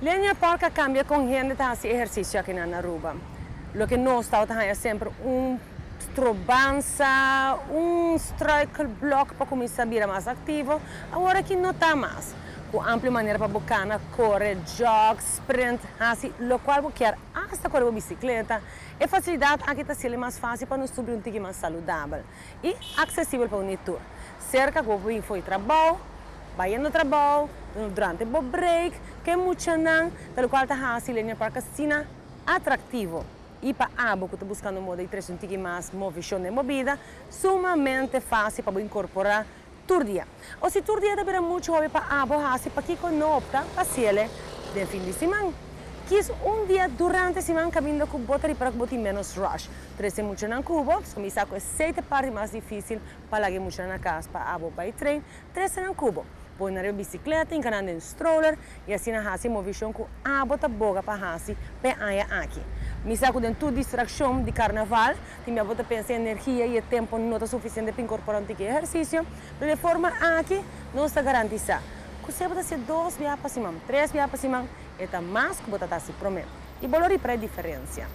Linear Park a cambia con hende ta haci ehercicio aki na Aruba. Loke nos tabata haya semper un strobansa, un struikelblok pa cuminsa bira mas activo, awor aki no ta mas. Cu amplio manera pa bo cana, core, jog, sprint, haci locual bo kier, hasta core bo bicicleta. E facilidad aki ta haciele mas facil pa nos tur bira un tiki mas saludabel y accesibel pa un tur. Cerca cu bo por bin fo'i trabou, bayendo trabou, durante bo break, cu muchanan, tal cual ta haci Linear Park asina atractivo. Y pa abo cu ta buscando moda di trece un tiki mas movecion den bo bida, sumamente facil pa incorpora tur dia. O si tur dia ta bira mucho hopi pa abo haci, pakico no opta pa haciele den fin di siman? Kies un dia durante siman caminda cu bo ta ripara cu bo tin menos rush. Trece muchanan cu bo, so mi sa cu esey ta e parti mas dificil pa laga muchanan na cas pa abo bay train, trece nan cu bo. Pone nan riba bicicleta, hinca nan den stroller y asina haci movecion cu abo ta boga pa haci pe aña aki. Mi sa cu den tur distraccion di carnaval, tin abo ta pensa energia y e tempo no ta suficiente pa incorpora un tiki ehercicio, pero di forma aki nos ta garantisa cu si abo ta haci 2 biaha pa siman, 3 biaha pa siman, e ta mas cu bo ta haci prome. Y bo lo ripara e diferencia.